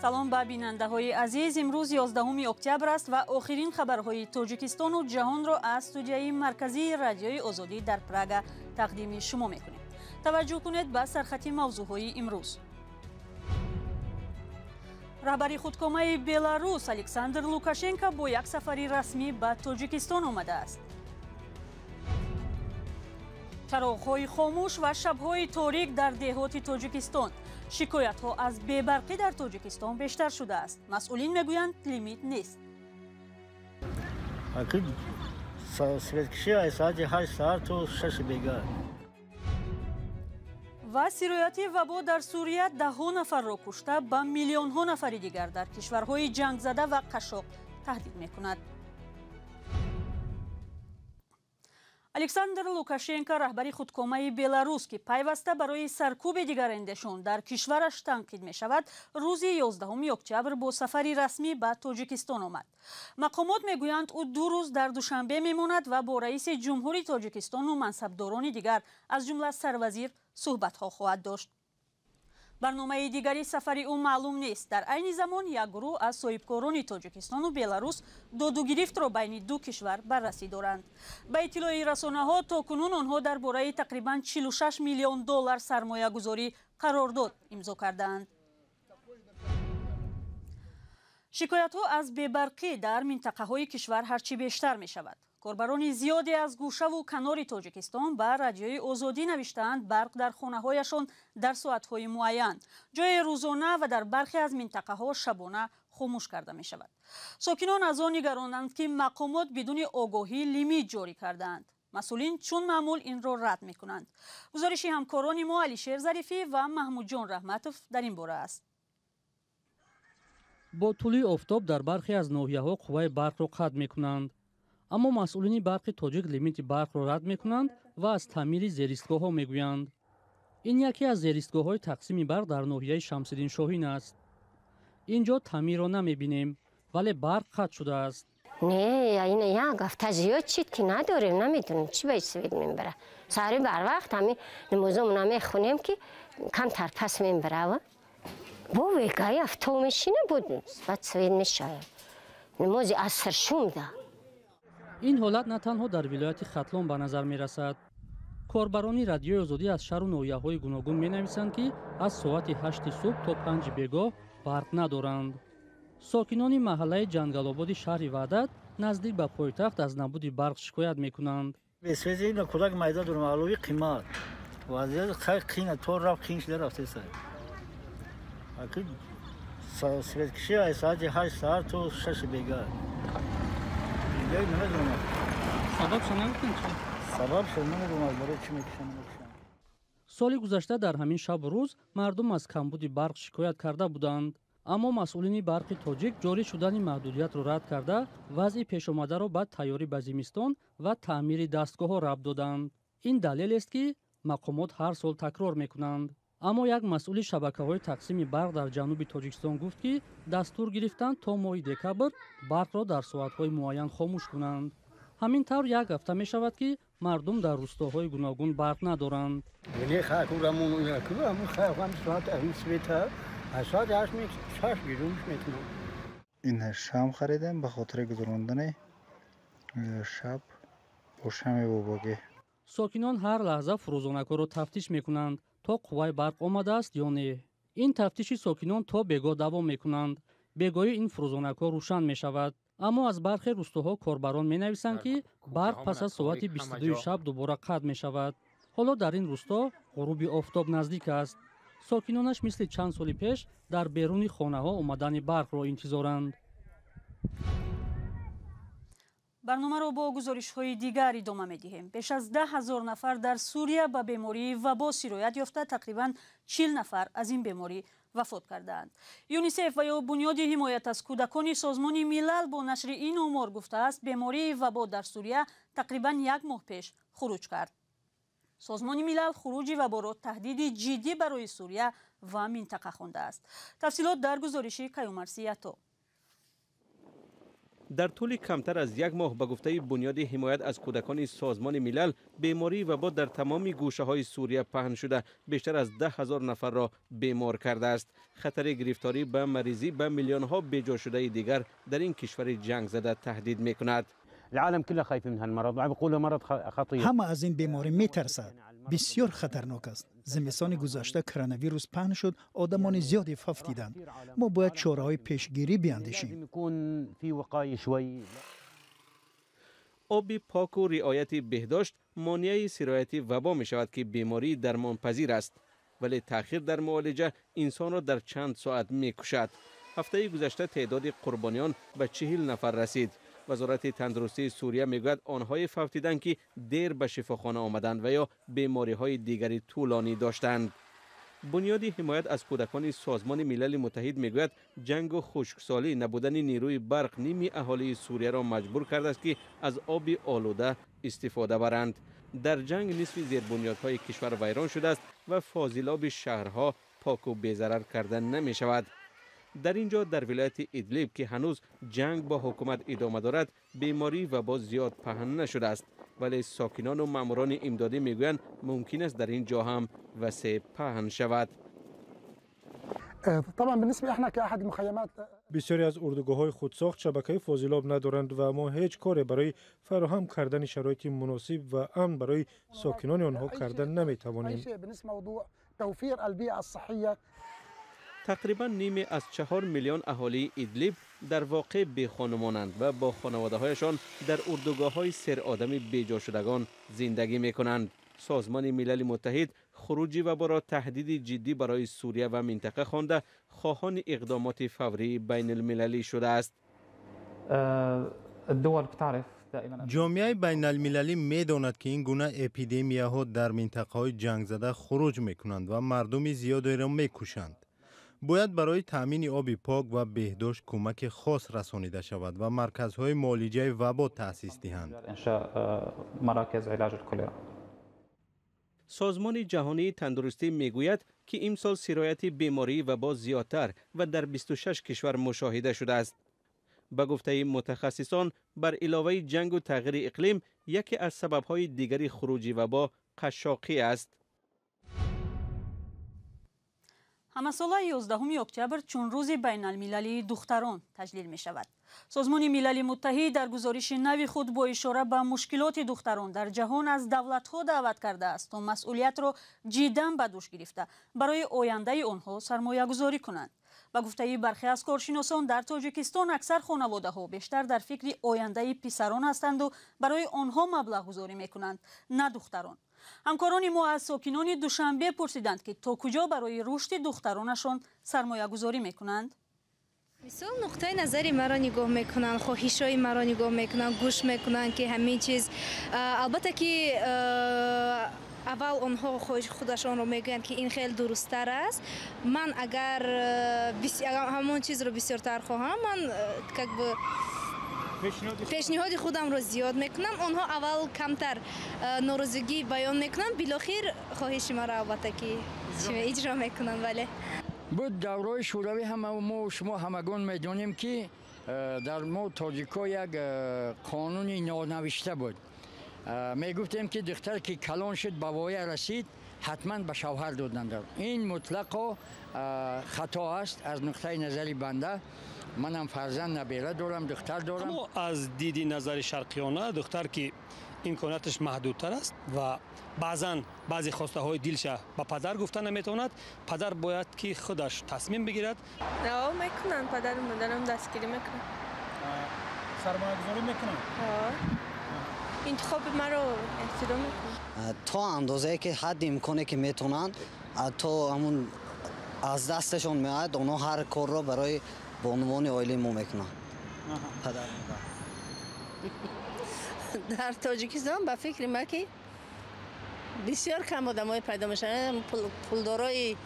Салом ба бинандаҳои азиз. Имрӯз 11 октябр аст ва охирин хабарҳои Тоҷикистону ҷаҳонро аз студияи марказии Радиои Озодӣ дар Прага тақдими шумо мекунем. Таваҷҷӯҳ кунед ба сархати мавзӯъҳои имрӯз. Раҳбари худкомаи Беларус Александр Лукашенко бо як сафари расмӣ ба Тоҷикистон омадааст. Чароғҳои хомӯш ва шабҳои торик дар деҳоти Тоҷикистон. Шикоятҳо аз бебарқӣ дар Тоҷикистон бештар шудааст. Масъулин мегӯянд, лимит нест. Светкишӣ аз соати 8 саҳар то 6 бегаҳ. Ва сирояти вабо дар Сурия даҳҳо нафарро кушта, ба миллионҳо нафари дигар дар кишварҳои ҷангзада ва қашшоқ таҳдид мекунад. Александр Лукашенко, раҳбари худкомаи Беларус, ки пайваста барои саркӯби дигарандешон дар кишвараш танқид мешавад, рӯзи 11 октябр бо сафари расмӣ ба Тоҷикистон омад. Мақомот мегӯянд, ӯ 2 рӯз дар Душанбе мемонад ва бо раиси ҷумҳури Тоҷикистону мансабдорони дигар, аз ҷумла сарвазир, суҳбатҳо хоҳад дошт. Барномаи дигари сафари ӯ маълум нест. Дар айни замон як гурӯҳ аз соҳибкорони Тоҷикистону Беларус додугирифтро байни ду кишвар баррасӣ доранд. Ба иттилои расонаҳо, то кунун онҳо дар бораи тақрибан 46 миллион доллар сармоягузорӣ қарордод имзо кардаанд. Шикоятҳо аз бебарқӣ дар минтақаҳои кишвар ҳарчи бештар мешавад. Корбарони зиёде аз гӯшаву канори Тоҷикистон ба Радиои Озодӣ навиштаанд, барқ дар хонаҳояшон дар соатҳои муайян, ҷои рӯзона ва дар бархе аз минтақаҳо шабона хомӯш карда мешавад. Сокинон аз он нигаронанд, ки мақомот бидуни огоҳӣ лимит ҷорӣ кардаанд. Масъулин чун маъмул инро рад мекунанд. Гузориши ҳамкорони мо Алишер Зарифӣ ва Маҳмудҷон Раҳматов дар ин бора аст. Бо тӯли офтоб дар бархе аз ноҳияҳо қувваи барқро қатъ мекунанд. Аммо масъулини барқи тоҷик лимити барқро рад мекунанд ва аз таъмири зеристгоҳҳо мегӯянд. Ин яке аз зеристгоҳҳои тақсими барқ дар ноҳияи Шамсиддин Шоҳин аст. Ин ҷо таъмирро намебинем, вале барқ қатъ шудааст. Не, ина як ҳафта зиёд чид ки надорем, намедонем чӣ ба свет мебара. Саҳари барвақт ҳами намозомона мехонем, ки камтар пас мебарава. Бо вегаи авто мешина буд, баъд свет мешавад. Намози аср шумда. Ин ҳолат на танҳо дар вилояти Хатлон ба назар мерасад. Корбарони Радиои Озодӣ аз шаҳру ноҳияҳои гуногун менависанд, ки аз соати 8 субҳ то 5 бегоҳ барқ надоранд. Сокинони маҳаллаи Ҷангалободи шаҳри Ваҳдат наздик ба пойтахт аз набуди барқ шикоят мекунанд. Бесвези кӯдак майда дорам, алови қимат. Вазъият хай қина, то рафт қин шуда рафтеса. Светкишӣ аз соати 8 саҳар то 6 бегаҳ. Соли гузашта дар ҳамин шабу рӯз мардум аз камбуди барқ шикоят карда буданд. Аммо масъулини барқи тоҷик ҷорӣ шудани маҳдудиятро рад карда, вазъи пешомадаро ба тайёрӣ ба зимистон ва таъмири дастгоҳҳо рабт доданд. Ин далелест, ки мақомот ҳар сол такрор мекунанд. Аммо як масъули шабакаҳои тақсими барқ дар ҷануби Тоҷикистон гуфт, ки дастур гирифтанд то моҳи декабр барқро дар соатҳои муайян хомӯш кунанд. Ҳамин тавр як ҳафта мешавад, ки мардум дар рустоҳои гуногун барқ надоранд. Ин шам харидем ба хотири гузарондани шаб бо шами бобогӣ. Сокинон ҳар лаҳза фурӯзонакҳоро тафтиш мекунанд, то қувваи барқ омадааст ё не. Ин тафтиши сокинон то бегоҳ давом мекунанд. Бегоҳӣ ин фурӯзонакҳо рӯшан мешавад. Аммо аз бархе рустоҳо корбарон менависанд, ки барқ пас аз соати 22 шаб дубора қатъ мешавад. Ҳоло дар ин русто ғуруби офтоб наздик аст. Сокинонаш мисли чанд соли пеш дар беруни хонаҳо омадани барқро интизоранд. Барномаро бо гузоришҳои дигар идома медиҳем. Беш аз 10 000 нафар дар Сурия ба бемории вабо сироят ёфта, тақрибан 40 нафар аз ин беморӣ вафот кардаанд. ЮНИСЕФ ва ё Бунёди ҳимоят аз кӯдакони Созмони Милал бо нашри ин омор гуфтааст, бемории вабо дар Сурия тақрибан як моҳ пеш хуруҷ кард. Созмони Милал хуруҷи ваборо таҳдиди ҷиддӣ барои Сурия ва минтақа хондааст. Тафсилот дар гузориши Каюмарси Ято. Дар тӯли камтар аз як моҳ, ба гуфтаи Бунёди ҳимоят аз кӯдакони Созмони Милал, бемории вабо дар тамоми гӯшаҳои Сурия паҳн шуда, бештар аз 10,000 нафарро бемор кардааст. Хатари гирифторӣ ба маризӣ ба миллионҳо беҷошудаи дигар дар ин кишвари ҷангзада таҳдид мекунад. Ҳама аз ин беморӣ метарсад, бисёр хатарнок аст. Зимистони гузашта коронавирус паҳн шуд, одамони зиёде фавтиданд. Мо бояд чораҳои пешгирӣ биандешем. Оби поку риояти беҳдошт монеаи сирояти вабо мешавад, ки бемории дармонпазир аст, вале таъхир дар муолиҷа инсонро дар чанд соат мекушад. Ҳафтаи гузашта теъдоди қурбониён ба 40 нафар расид. Вазорати тандурустии Сурия мегӯяд, онҳое фавтиданд, ки дер ба шифохона омаданд ва ё бемориҳои дигари тӯлонӣ доштанд. Бунёди ҳимоят аз кӯдакони Созмони Милали Муттаҳид мегӯяд, ҷангу хушксолӣ, набудани нерӯи барқ ними аҳолии Сурияро маҷбур кардааст, ки аз оби олуда истифода баранд. Дар ҷанг нисфи зербунёдҳои кишвар вайрон шудааст ва фозилоби шаҳрҳо поку безарар карда намешавад. Дар ин ҷо, дар вилояти Идлиб, ки ҳанӯз ҷанг бо ҳукумат идома дорад, бемории вабо зиёд паҳн нашудааст, вале сокинону маъмурони имдодӣ мегӯянд, мумкин аст дар ин ҷо ҳам васеъ паҳн шавад. Бисёре аз урдугоҳҳои худсохт шабакаи фозилоб надоранд ва мо ҳеҷ коре барои фароҳам кардани шароити муносиб ва амн барои сокинони онҳо карда наметавонем. Тақрибан ниме аз 4 миллион аҳолии Идлиб дар воқеъ бехонумонанд ва бо хонаводаҳояшон дар урдугоҳҳои серодами беҷошудагон зиндагӣ мекунанд. Созмони Милали Муттаҳид хуруҷи ваборо таҳдиди ҷиддӣ барои Сурия ва минтақа хонда, хоҳони иқдомоти фаврии байналмилалӣ шудааст. Ҷомеаи байналмилалӣ медонад, ки ин гуна эпидемияҳо дар минтақаҳои ҷангзада хуруҷ мекунанд ва мардуми зиёдеро мекушанд. Бояд барои таъмини оби пок ва беҳдошт кӯмаки хос расонида шавад ва марказҳои муолиҷаи вабо таъсис диҳанд. Созмони Ҷаҳонии Тандурустӣ мегӯяд, ки имсол сирояти бемории вабо зиёдтар ва дар 26 кишвар мушоҳида шудааст. Ба гуфтаи мутахассисон, бар иловаи ҷангу тағйири иқлим, яке аз сабабҳои дигари хуруҷи вабо қашшоқӣ аст. Ҳамасола 11 октябр чун рӯзи байналмилалии духтарон таҷлил мешавад. Созмони Милали Муттаҳид дар гузориши нави худ бо ишора ба мушкилоти духтарон дар ҷаҳон аз давлатҳо даъват кардааст, то масъулиятро ҷиддан ба дӯш гирифта, барои ояндаи онҳо сармоягузорӣ кунанд. Ба гуфтаи бархе аз коршиносон, дар Тоҷикистон аксар хонаводаҳо бештар дар фикри ояндаи писарон ҳастанду барои онҳо маблағгузорӣ мекунанд, на духтарон. Ҳамкорони мо аз сокинони Душанбе пурсиданд, ки то куҷо барои рушди духтаронашон сармоягузорӣ мекунанд. Мисол, нуқтаи назари маро нигоҳ мекунанд, хоҳишҳои маро нигоҳ мекунанд, гӯш мекунанд, ки ҳамин чиз. Албатта ки аввал онҳо хоҳиши худашонро мегӯянд, ки ин хеле дурусттар аст. Ман агар ҳамон чизро бисёртар хоҳам, ман как бы пешниҳоди худамро зиёд мекунам. Онҳо аввал камтар норозигӣ баён мекунанд, билохир хоҳиши маро албатта ки иҷро мекунанд. Вале буд давраи Шӯравӣ, ҳама мо шумо ҳамагон медонем, ки дар мо тоҷикҳо як қонуни нонавишта буд. Мегуфтем, ки духтар ки калон шуд, ба воя расид, ҳатман ба шавҳар доданд. Ин мутлақо хато аст аз нуқтаи назари банда. Манам фарзанд набера дорам, духтар дорам. Аммо аз диди назари шарқиёна, духтар ки имконияташ маҳдудтар аст ва баъзан баъзе хостаҳои дилша ба падар гуфта наметавонад, падар бояд ки худаш тасмим бигирад. Мекунанд, падару модарам дастгирӣ мекунанд. Сармоягузорӣ мекунанд? Интихоби маро эҳтиром мекунанд. То андозае ки ҳадди имконе ки метавонанд, то ҳамун аз дасташон меояд, онҳо ҳар корро барои бонувони оилаи мо мекунанд. Падар модар. Дар Тоҷикистон ба фикри ман, ки бисёр кам одамое пайдо мешаванд, пулдорои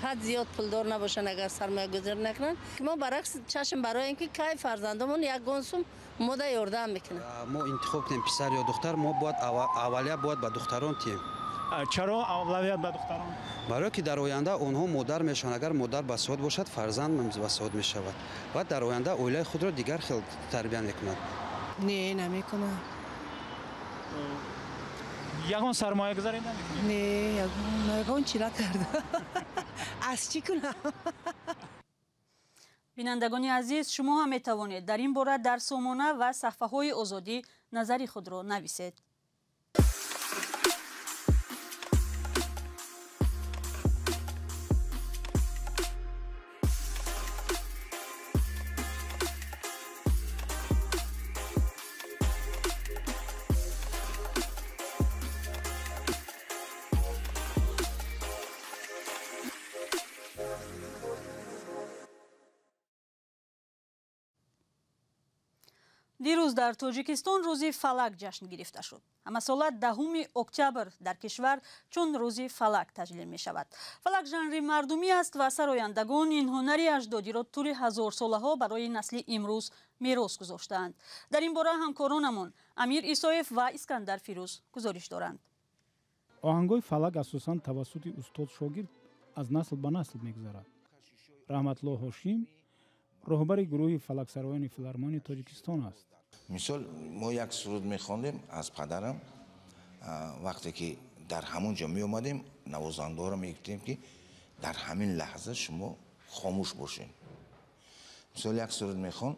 ҳад зиёд пулдор набошанд, агар сармоягузорӣ накунанд. Мо баръакс чашм бароем, ки кай фарзандомон ягон сум мода ёрдам мекунанд. Мо интихоб кунем писар ё духтар, мо бояд аввалия бояд ба духтарон тием. Чаро авлавият ба духтарон? Барое ки дар оянда онҳо модар мешаванд. Агар модар басавод бошад, фарзанд басавод мешавад ва дар оянда оилаи худро дигар хел тарбия мекунад. Не, намекунам. Ягон сармоягузарӣ намекунед? Не, ягон чӣ накардам. Аз чӣ кунам? Бинандагони азиз, шумо ҳам метавонед дар ин бора дар сомона ва саҳфаҳои Озодӣ назари худро нависед. Дирӯз дар Тоҷикистон рӯзи фалак ҷашн гирифта шуд. Ҳамасола 10 октябр дар кишвар чун рӯзи фалак таҷлил мешавад. Фалак жанри мардумӣ аст ва сарояндагон ин ҳунари аҷдодиро тӯли ҳазорсолаҳо барои насли имрӯз мерос гузоштаанд. Дар ин бора ҳамкоронамон Амир Исоев ва Искандар Фирӯз гузориш доранд. Оҳангҳои фалак асосан тавассути устод-шогирд аз насл ба насл мегузарад. Раҳматулло Ҳошим роҳбари гурӯҳи фалаксароёни филармонияи Тоҷикистон аст. Мисол, мо як суруд мехондем аз падарам. Вақте ки дар ҳамон ҷо меомадем, навозандаҳоро мегуфтем, ки дар ҳамин лаҳза шумо хомӯш бошед. Мисол, як суруд мехон: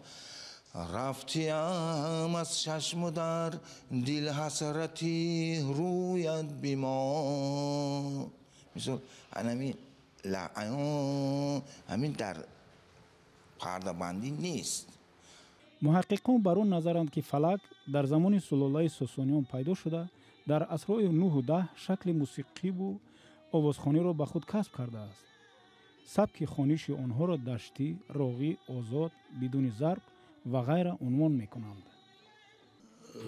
рафтиям аз чашму дар дил ҳасрати рӯят бимон. Мисол, ҳамин дар пардабандӣ нест. Муҳаққиқон бар он назаранд, ки фалак дар замони сулолаи сосониён пайдо шуда, дар асрҳои 9 10 шакли мусиқиву овозхониро ба худ касб кардааст. Сабки хониши онҳоро даштӣ, роғӣ, озод, бидуни зарб ва ғайра унвон мекунанд.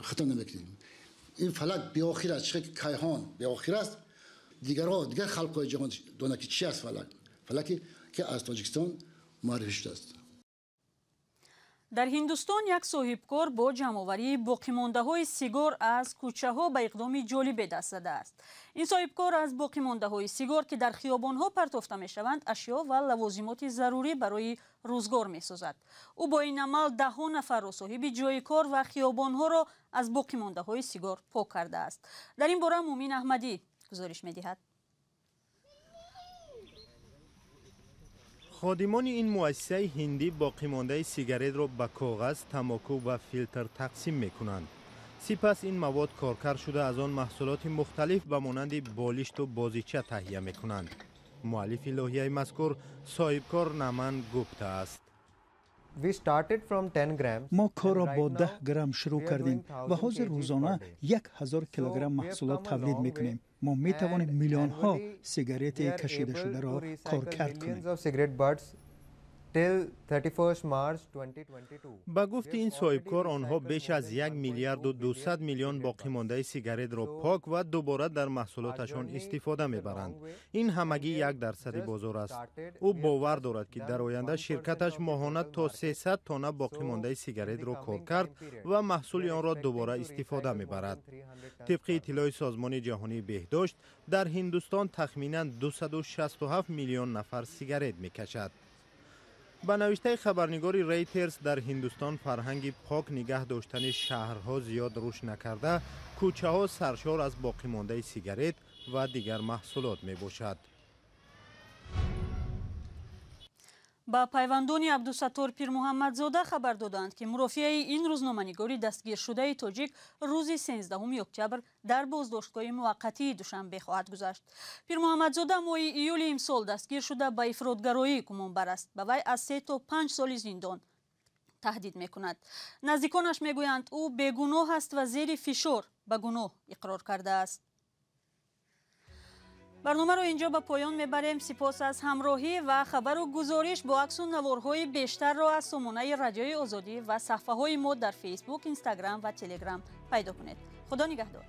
Хато намекунем. Ин фалак беохир аст, чӣ кайҳон беохир аст. Дигарҳо, дигар халқҳои ҷаҳон донанд, ки чи аст фалак. Фалаке ки аз Тоҷикистон муаррифӣ шудааст. Дар Ҳиндустон як соҳибкор бо ҷамъоварии боқимондаҳои сигор аз кӯчаҳо ба иқдоми ҷолибе даст задааст. Ин соҳибкор аз боқимондаҳои сигор, ки дар хиёбонҳо партофта мешаванд, ашё ва лавозимоти зарурӣ барои рӯзгор месозад. Ӯ бо ин амал даҳҳо нафарро соҳиби ҷойи кор ва хиёбонҳоро аз боқимондаҳои сигор пок кардааст. Дар ин бора Мумин Аҳмадӣ гузориш медиҳад. Ходимони ин муассисаи ҳиндӣ боқимондаи сигаретро ба коғаз, тамоку ва филтр тақсим мекунанд. Сипас ин мавод коркард шуда аз он маҳсулоти мухталиф ба монанди болишту бозича таҳия мекунанд. Муаллифи лоиҳаи мазкур соҳибкор Наман Гупта аст. Мо корро бо 10 грамм шурӯъ кардем ва ҳозир рӯзона 1000 килограмм маҳсулот тавлид мекунем. Мо метавонем миллионҳо сигарети кашидашударо коркард кунем. Ба гуфти ин соҳибкор, онҳо беш аз 1 миллиарду 200 миллион боқимондаи сигаретро пок ва дубора дар маҳсулоташон истифода мебаранд. Ин ҳамагӣ 1% бозор аст. Ӯ бовар дорад, ки дар оянда ширкаташ моҳона то 300 тонна боқимондаи сигаретро коркард ва маҳсули онро дубора истифода мебарад. Тибқи иттилои Созмони ҷаҳонии беҳдошт, дар Ҳиндустон тахминан 267 миллион нафар сигарет мекашад. Ба навиштаи хабарнигори Рейтерс, дар Ҳиндустон фарҳанги пок нигаҳ доштани шаҳрҳо зиёд рушд накарда, кӯчаҳо саршор аз боқимондаи сигарет ва дигар маҳсулот мебошад. Ба пайвандони Абдусаттор Пирмуҳаммадзода хабар доданд, ки мурофиаи ин рӯзноманигори дастгиршудаи тоҷик рӯзи 13 октябр дар боздоштгоҳи муваққатии Душанбе хоҳад гузашт. Пирмуҳаммадзода моҳи июли имсол дастгир шуда ба ифротгароӣ гумонбар аст. Ба вай аз 3 то 5 соли зиндон таҳдид мекунад. Наздиконаш мегӯянд, ӯ бегуноҳ аст ва зери фишор ба гуноҳ иқрор кардааст. Барномаро инҷо ба поён мебарем. Сипос аз ҳамроҳӣ ва хабару гузориш бо аксу наворҳои бештарро аз сомонаи Радиои Озодӣ ва саҳфаҳои мо дар Фейсбук, Инстаграм ва Телеграм пайдо кунед. Худо нигаҳдор.